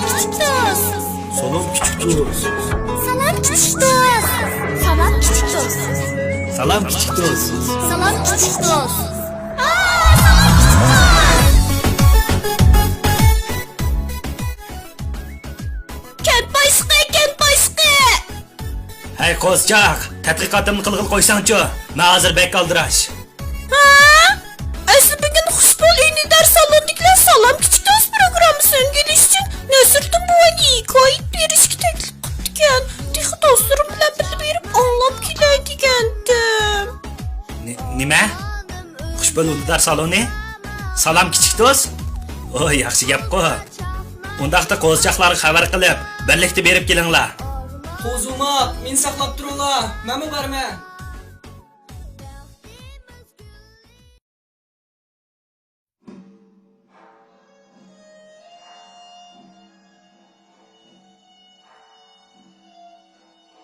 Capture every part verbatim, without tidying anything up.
كىچىك دوست. سالام كىچىك دوست. سالام كىچىك دوست. سالام كىچىك دوست. سالام كىچىك دوست. سالام كىچىك دوست. كەنت باشلىقى، كەنت باشلىقى! ھەي، قوزىچاق، تەتقىقاتىمنى قىلغىلى قويساڭچۇ، مەن ھازىر بەك ئالدىراش. ھە؟ ئەسلى بۈگۈن خۇشبۇل ئۈندىدار سالوندىكىلەر سالام كىچىك دوست پروگراممىسىنى ئۆگىنىش ئۈچۈن نەسىردىن بوۋاينى ھېكايە بېرىشكە تەكلىپ قىپتىكەن. تېخى دوستلىرىم بىلەن بىللە بېرىپ ئاڭلاپ كېلەي دېگەنتىم. نېمە؟ خۇشبۇل ئۈندىدار سالونى؟ سالام كىچىك دوست؟ ئو، ياخشى گەپقۇ. ئۇنداقتا قوزىچاقلارغا خەۋەر قىلىپ، بىرلىكتە بېرىپ كېلىڭلار. قوزۇماق، مېنى ساقلاپ تۇرۇڭلار، مەنمۇ بارىمەن.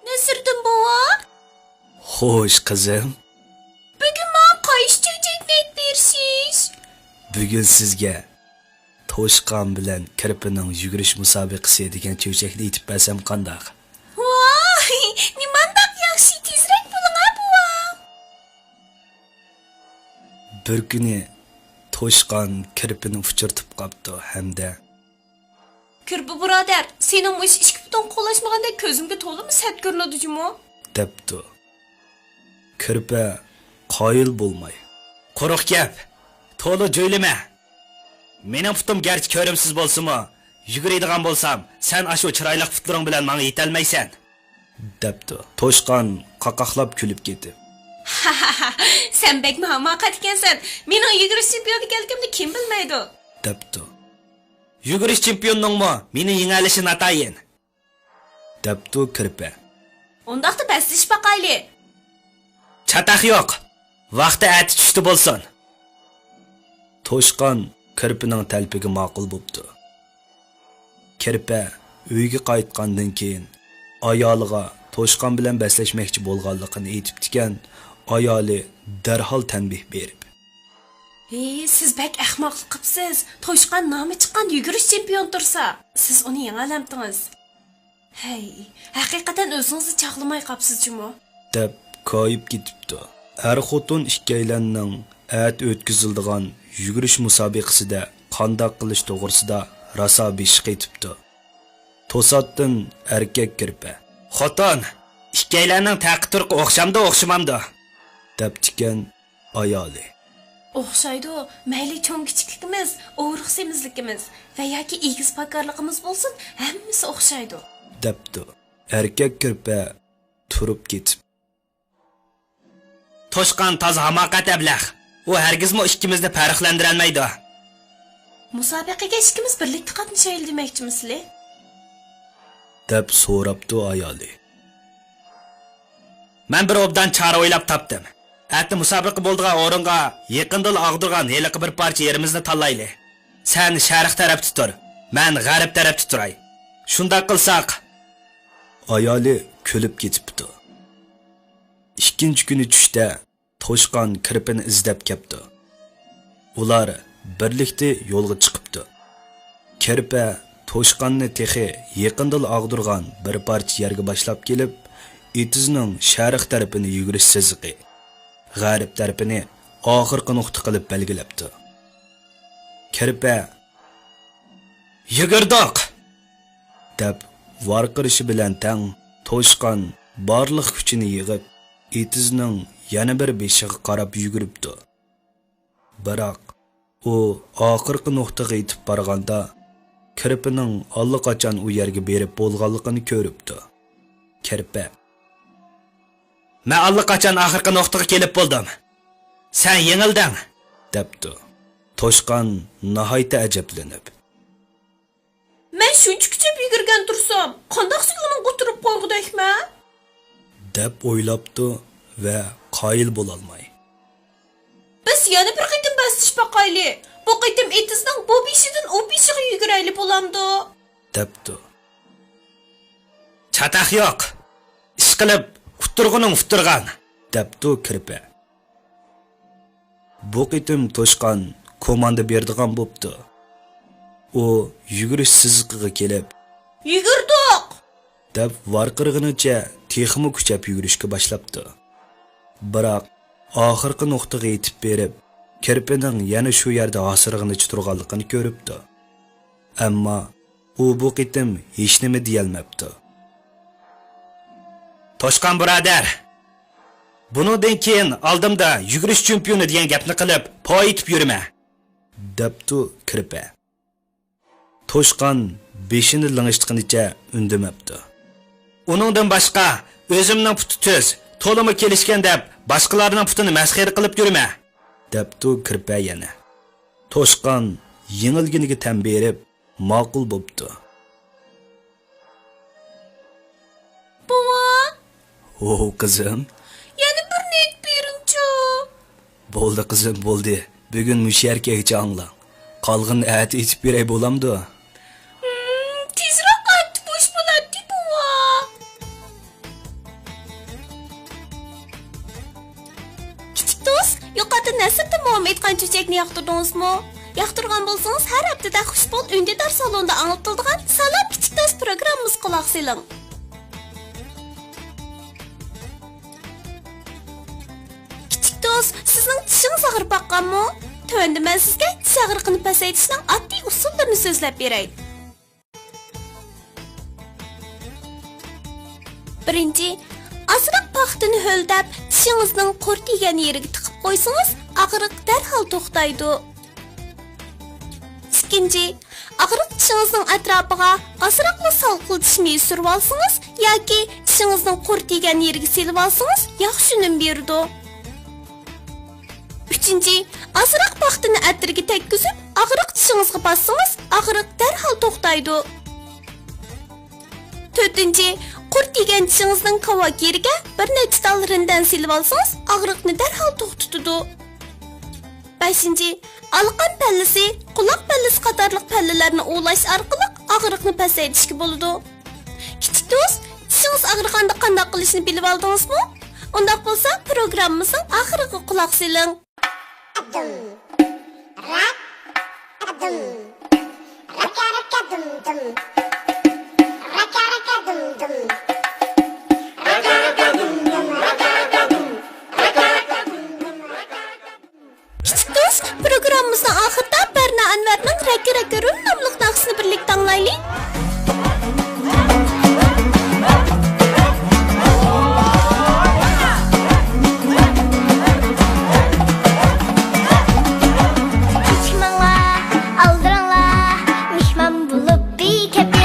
نەسىردىن بوۋا. خوش، قىزىم. بۈگۈن ماڭا قايسى چۆچەكنى ئېلىپ بېرىشىش؟ بۈگۈن سىزگە توشقان بىلەن كىرپىنىڭ يۈگۈرۈش مۇسابىقىسى دېگەن چۆچەكنى ئېتىپ بەرسەم قانداق؟ ۋاي، نېمانداق ياخشى، تېزرەك بولۇڭ ھە، بوۋا. بىر كۈنى توشقان كىرپىنى ئۇچرىتىپ قاپتۇ ھەمدە. كىرپە بۇرادەر، سېنىڭ مۇشۇ ئىككى پۇتۇڭ قولاشمىغاندەك كۆزۈمگە تولىمۇ سەت كۆرۈنىدۇ جۇمۇ. دەپتۇ. كىرپە قايىل بولماي. قۇرۇق گەپ، تولا جۆيلىمە. مېنىڭ پۇتۇم گەرچە كۆرۈمسىز بولسىمۇ، يۈگۈرىدىغان بولسام، سەن ئاشۇ چىرايلىق پۇتلىرىڭ بىلەن ماڭا يېتەلمەيسەن. دەپتۇ. توشقان قاقاقلاپ كۈلۈپ كېتىپ. سەن بەكمۇ ھاماقەت ئىكەنسەن. مېنىڭ يۈگۈرۈش چېمپىيونى ئىكەنلىكىمنى كىم بىلمەيدۇ؟ دەپتۇ. يۈگۈرۈش چېمپىيونىنىڭمۇ مېنى يېڭەلىشى ناتايىن. دەپتۇ كىرپە. ئۇنداقتا بەسلىشىپ باقايلى. چاتاق يوق. ۋاقتى ئەتە چۈشتە بولسۇن. توشقان كىرپىنىڭ تەلىپىگە ماقۇل بوپتۇ. كىرپە ئۆيگە قايتقاندىن كېيىن، ئايالىغا توشقان بىلەن بەسلەشمەكچى بولغانلىقىنى ئېيتىپتىكەن، ئايالى دەرھال تەنبىھ بېرىپ. ھېي، سىز بەك ئەخمەقلىق قىپسىز. توشقان نامى چىققان يۈگۈرۈش چېمپىيونى تۇرسا، سىز ئۇنى يېڭەلەمتىڭىز؟ ھەي، ھەقىقەتەن ئۆزىڭىزنى چاقلىماي قاپسىز جۇمۇ. دەپ كايىپ كېتىپتۇ. ئەر-خوتۇن ئىككىيلەننىڭ ئەتە ئۆتكۈزۈلىدىغان يۈگۈرۈش مۇسابىقىسىدە قانداق قىلىش توغرىسىدا راسا بېشى قېتىپتۇ. توساتتىن ئەركەك كىرپە. خوتۇن، ئىككىيلەننىڭ تەقى-تۇرقى ئوخشامدۇ، ئوخشىمامدۇ؟ دەپتىكەن ئايالى. ئوخشايدۇ، مەيلى چوڭ-كىچىكلىكىمىز، ئوغرىق-سېمىزلىكىمىز ۋە ياكى ئېگىز-پاكارلىقىمىز بولسۇن، ھەممىسى ئوخشايدۇ. دەپتۇ ئەركەك كىرپە تۇرۇپ كېتىپ. توشقان تازا ھاماقەت ئەبلەخ. ئۇ ھەرگىزمۇ ئىككىمىزنى پەرقلەندۈرەلمەيدۇ. مۇسابىقىگە ئىككىمىز بىرلىكتە قاتنىشايلى دېمەكچىمۇسىلى؟ دەپ سوراپتۇ ئايالى. مەن بىر ئوبدان چارە ئويلاپ تاپتىم. ئەتە مۇسابىقە بولىدىغان ئورۇنغا يېقىندىلا ئاغدۇرغان ھېلىقى بىر پارچە يېرىمىزنى تاللايلى. سەن شەرق تەرەپتە تۇر، مەن غەرب تەرەپتە تۇراي. شۇنداق قىلساق. ئايالى كۈلۈپ كېتىپتۇ. ئىككىنچى كۈنى چۈشتە توشقان كىرپىنى ئىزدەپ كەپتۇ. ئۇلار بىرلىكتە يولغا چىقىپتۇ. كىرپە توشقاننى تېخى يېقىندىلا ئاغدۇرغان بىر پارچە يەرگە باشلاپ كېلىپ، ئېتىزنىڭ شەرق تەرىپىنى يۈگۈرۈش سىزىقى، غەرب تەرىپىنى ئاخىرقى نۇقتا قىلىپ بەلگىلەپتۇ. كىرپە يۈگۈردۇق! دەپ ۋارقىرىشى بىلەن تەڭ، توشقان بارلىق كۈچىنى يىغىپ، ئېتىزنىڭ يەنە بىر بېشىغا قاراپ يۈگۈرۈپتۇ. بىراق، ئۇ ئاخىرقى نۇقتىغا يېتىپ بارغاندا، كىرپىنىڭ ئاللىقاچان ئۇ يەرگە بېرىپ بولغانلىقىنى كۆرۈپتۇ. كىرپە، مەن ئاللىقاچان ئاخىرقى نۇقتىغا كېلىپ بولدۇم. سەن يېڭىلدىڭ، دەپتۇ. توشقان ناھايىتى ئەجەبلىنىپ. مەن شۇنچە كۈچەپ يۈگۈرگەن تۇرسام، قانداقسىگە ئۇنىڭغا ئۇتتۇرۇپ قويغۇدەكمەن؟ دەپ ئويلاپتۇ ۋە قايىل بولالماي. بىز يەنە بىر قېتىم بەسلىشىپ باقايلى. بۇ قېتىم ئېتىزنىڭ بۇ بېشىدىن ئۇ بېشىغا يۈگۈرەيلى بولامدۇ؟ دەپتۇ. چاتاق يوق. ئىشقىلىپ، ئۇتتۇرغىنىڭ ئۇتتۇرغان، دەپتۇ كىرپە. بۇ قېتىم توشقان كوماندا بېرىدىغان بوپتۇ. ئۇ يۈگۈرۈش سىزىقىغا كېلىپ، «يۈگۈردۇق!» دەپ ۋارقىرىغىنىچە تېخىمۇ كۈچەپ يۈگۈرۈشكە باشلاپتۇ. بىراق، ئاخىرقى نۇقتىغا يېتىپ بېرىپ، كىرپىنىڭ يەنە شۇ يەردە ھاسىرىغىنىچە تۇرغانلىقىنى كۆرۈپتۇ. ئەمما ئۇ بۇ قېتىم ھېچنېمە دېيەلمەپتۇ. «توشقان بۇرادەر، بۇنىڭدىن كېيىن ئالدىمدا يۈگۈرۈش چېمپىيونى دېگەن گەپنى قىلىپ، پاي ئېتىپ يۈرمە!» دەپتۇ كىرپە. توشقان بېشىنى لىڭشىتقىنىچە ئۈندىمەپتۇ. «ئۇنىڭدىن باشقا، ئۆزۈمنىڭ پۇتى تۈز، تولىمۇ كېلىشكەن دەپ، باشقىلارنىڭ پۇتىنى مەسخىرە قىلىپ يۈرمە!» دەپتۇ كىرپە يەنە. توشقان يېڭىلگىنىگە تەن بېرىپ، ماقۇل بوپتۇ. بوۋا! ھو، قىزىم. يەنە بىرنى ئېيتىپ بېرىڭچۇ. بولدى، قىزىم، بولدى. بۈگۈن مۇشۇ يەرگىچە ئاڭلاڭ. قالغىنىنى ئەتە ئېيتىپ بېرەي، بولامدۇ؟ ھىم، تېزراق ئەتە بوش بولاتتى، بوۋا. كىچىك دوست، يۇقىرىدا نەسىردىن مومام ئېيتقان چۆچەكنى ياقتۇردىڭىزمۇ؟ ياقتۇرغان بولسىڭىز، ھەر ھەپتىدە خۇشبول ئۈندىدار سالونىدا ئاڭلىتىلىدىغان سالام كىچىك دوست پروگراممىمىزغا قۇلاق سېلىڭ. كىچىك دوست، سىزنىڭ چىشىڭىز ئاغرىپ باققانمۇ؟ تۆۋەندە مەن سىزگە چىش ئاغرىقىنى پەسەيتىشنىڭ ئاددىي ئۇسۇللىرىنى سۆزلەپ بېرەي. بىرىنچى، ئازراق پاختىنى ھۆلدەپ، چىشىڭىزنىڭ قۇر تىيگەن يېرىگە تىقىپ قويسىڭىز، ئاغرىق دەرھال توختايدۇ. ئىككىنچى، ئاغرىق چىشىڭىزنىڭ ئەتراپىغا ئازراقلا سالقىلدىتىش مېيى سۈرۈۋالسىڭىز ياكى چىشىڭىزنىڭ قۇر تىيگەن يېرىگە سېلىۋالسىڭىز، ياخشى ئۈنۈم بېرىدۇ. ئۈچىنچى، ئازراق پاختىنى ئەتىرگە تەگكۈزۈپ، ئاغرىق چىشىڭىزغا باسسىڭىز، ئاغرىق دەرھال توختايدۇ. تۆتىنچى، قۇر تىيگەن چىشىڭىزنىڭ كاۋاك يېرىگە بىر نەچچە تال رەندەن سېلىۋالسىڭىز، ئاغرىقنى دەرھال توختىتىدۇ. بەشىنچى، ئالىقان پەللىسى، قۇلاق پەللىسى قاتارلىق پەللىلەرنى ئۇۋىلاش ئارقىلىق ئاغرىقنى پەسەيتىشكە بولىدۇ. كىچىك دوست، چىشىڭىز ئاغرىغاندا قانداق قىلىشنى بىلىۋالدىڭىزمۇ؟ ئۇنداق بولسا، پروگراممىمىزنىڭ ئاخىرىغا قۇلاق سېلىڭ. دۇم، راك، دۇم. راكا، راكا، دۇم، دۇم. راكا، راكا، دۇم، دۇم. راكا، راكا، دۇم، دۇم. راكا، راكا، دۇم. راكا، راكا، دۇم، دۇم. راكا، راكا، دۇم. كىچىك دوست، پروگراممىمىزنىڭ ئاخىرىدا بەرنا ئەنۋەرنىڭ رەككە رەككە رۇن ناملىق ناخشىسىنى بىرلىكتە ئاڭلايلى. كېچىكمەڭلار، ئالدىراڭلار، مېھمان بولۇپ بىر كەپ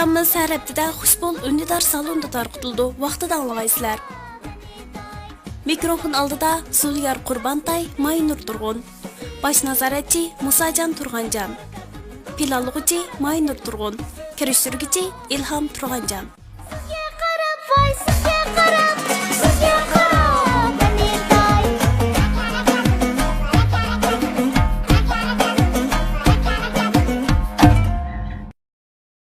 پروگراممىمىز ھەر ھەپتىدە خۇشبول ئۈندىدار سالوندا تارقىتىلىدۇ. ۋاقتىدا ئاڭلىغايسىلەر. مىكروفون ئالدىدا زۇليار قۇربانتاي، ماينۇر تۇرغۇن. باش نازارەتچى مۇساجان تۇرغانجان. پىلانلىغۇچى ماينۇر تۇرغۇن. كىرىشتۈرگۈچى ئىلھام تۇرغانجان.